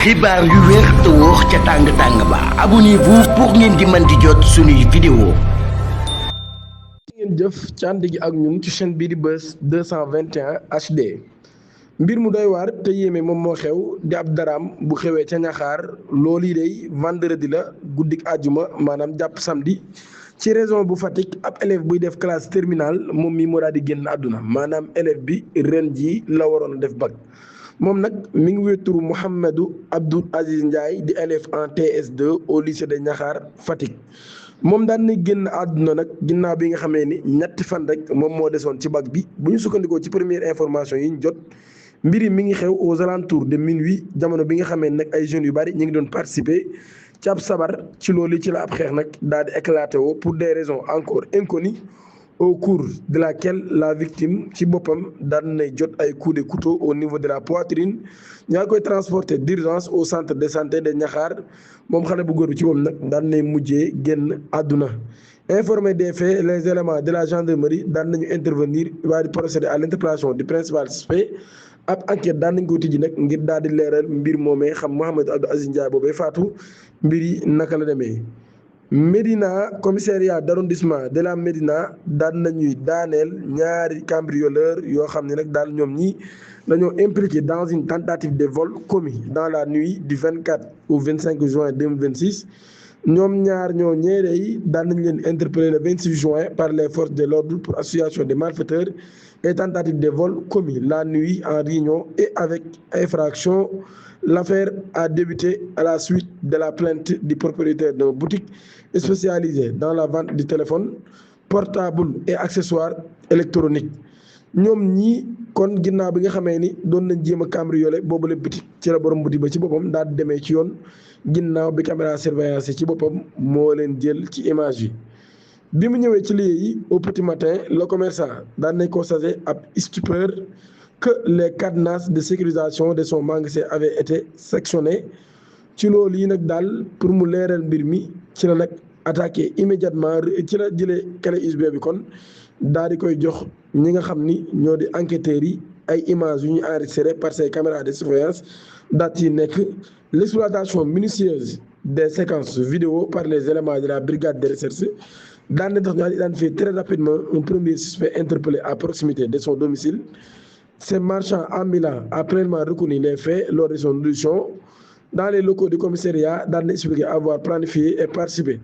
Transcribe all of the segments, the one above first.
xibaar yu wér te wóor ca tàng ba abonnez-vous pour ngeen di mën di jot suñuy vidéo. ngeen jëf ci ànd gi ak ñun ci chaîne bii di Buzz 221 HD. mbir mu doy waar te yéeme moom moo xew di ab daraam bu xewee ca ñaxaar loolu yi day vendredi la guddik àjjuma maanaam jàpp samedi ci région bu Fatick ab élève buy def classe terminale moom mi moo daal di génn àdduna maanaam élève bi ren jii la waroon a def bac. moom nag mi ngi wéeturu Mouhamadou Abdoul Aziz Ndiaye di élève en TS2 au lycée de Niakhar Fatick moom daan na génn àdduna nag ginnaaw bi nga xamee ni ñetti fan rek moom moo desoon ci bac bi bu ñu sukkandikoo ci première information yi ñu jot mbir yi mi ngi xew aux alentours de minuit jamono bi nga xamee nag ay jeunes yu bari ñu ngi doon participer ci ab sabar ci loolu ci la ab xeex nag daal di éclaté woo pour des raisons encore inconnues au cours de laquelle la victime ci boppam daan nay jot ay coups de couteau au niveau de la poitrine ñaa koy transporté d'urgence au centre de santé de Niakhar moom xale bu góor bi ci moom nag daan nay mujjee génn àdduna. Informé des faits les éléments de la gendarmerie daan nañu intervenir waa di procéder à l'interpellation du principal suspect ab enquête daan nañ ko tijji nag ngir daal di leeral mbir moomee xam Mouhamadou Abdoul Aziz Ndiaye boobee faatu mbir yi naka la demee. Médina commissariat d'arrondissement de la Médina daan nañuy daaneel ñaari cambrioleur yoo xam ne nag daal ñoom ñi dañoo impliqué dans une tentative de vol commis dans la nuit du 24 au 25 juin 2026 ñoom ñaar ñoo ñeere yi daan nañ leen interpellé le 26 juin par les forces de l'ordre pour association de malfaiteurs et tentative de vol commis la nuit en réunion et avec infraction. L'affaire a débuté à la suite de la plainte du propriétaire d'une boutique spécialisée dans la vente de téléphones portables et accessoires électroniques ñoom ñii kon ginnaaw bi nga xamee ni doon nañ jéem a cambriolé boobu la boutique ci la borom boutique ba ci boppam daal di demee ci yoon ginnaaw bi caméra surveillance ci boppam moo leen jël ci image yi. bi mu ñëwee ci lieu yi au petit matin le commerçant daan nañ constaté ab stupeur que les cadenas de sécurisation de son magasin avaient été sectionnés ci loolu yi nag daal pour mu leeral mbir mi ci la nag attaqué immédiatement ci la jëlee clé USB bi kon daal di koy jox ñi nga xam ni ñoo di enquêteurs yi ay images yu ñu enregistré par ces caméras de surveillance daal ci nekk l'exploitation minutieuse des séquences vidéo par les éléments de la brigade de recherche daan na tax ñu identifier très rapidement un premier suspect interpellé à proximité de son domicile. Ces marchands ambulants a pleinement reconnu les faits lors de son audition dans les locaux du commissariat daan na expliqué avoir planifié et participé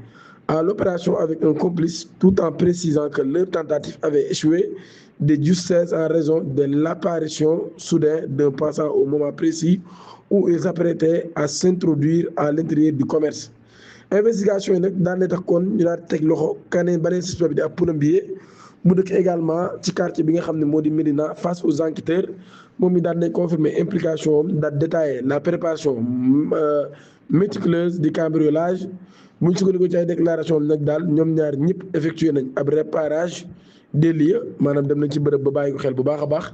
à l'opération avec un complice tout en précisant que leur tentative avait échoué de justesse en raison de l'apparition soudaine d'un passant au moment précis où ils s'apprêtaient à s'introduire à l'intérieur du commerce. Investigation yi nag daan na tax kon ñu daal di teg loxo kaneen beneen suspect bi di ab plombier mu dëkk également ci quartier bi nga xam ne moo di Médina face aux enquêteurs moom mi daan nañ confirmer implication am daal détailler la préparation méticuleuse du cambriolage bu ñu sukkandiku ci ay déclaration nag daal ñoom ñaar ñëpp effectué nañ ab réparage des lieux maanaam dem nañ ci bërëb ba bàyyi ko xel bu baax a baax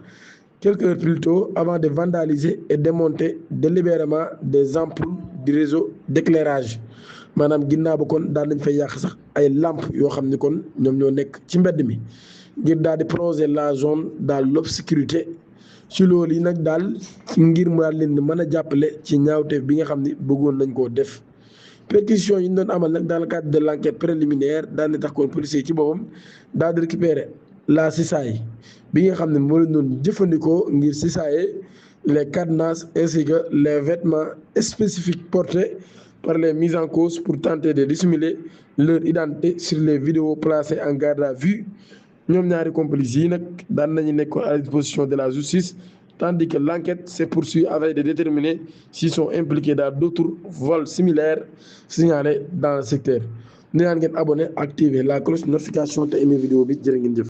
quelques heures plus tôt avant de vandaliser et démonter délibérément des ampoules du réseau d'éclairage maanaam ginnaaw ba kon daal nañ fay yàq sax ay lampes yoo xam ni kon ñoom ñoo nekk ci mbedd mi ngir daal di plonger la zone dans l'obscurité ci loolu yi nag daal ngir mu daal leen di mën a jàppale ci ñaawteef bi nga xam ni bëggoon nañ koo def. perquisition yi ñu doon amal nag dans le cadre de l'enquête préliminaire daal di tax kon policier ci boppam daal di récupérer la cisaille bi nga xam ne moo leen doon jëfandikoo ngir cisaayer les cadenas ainsi que les vêtements spécifiques portés par les mises en cause pour tenter de dissimuler leur identité sur les vidéos placées en garde à vue ñoom ñaari complices yi nag daan nañu nekk à la disposition de la justice tandis que l'enquête se poursuit avec de déterminer s'ils sont impliqués dans d'autres vols similaires signalés dans le secteur. Ni naan ngeen abonné activer la cloche notification te aimer vidéo bi jërë ngeen jëf.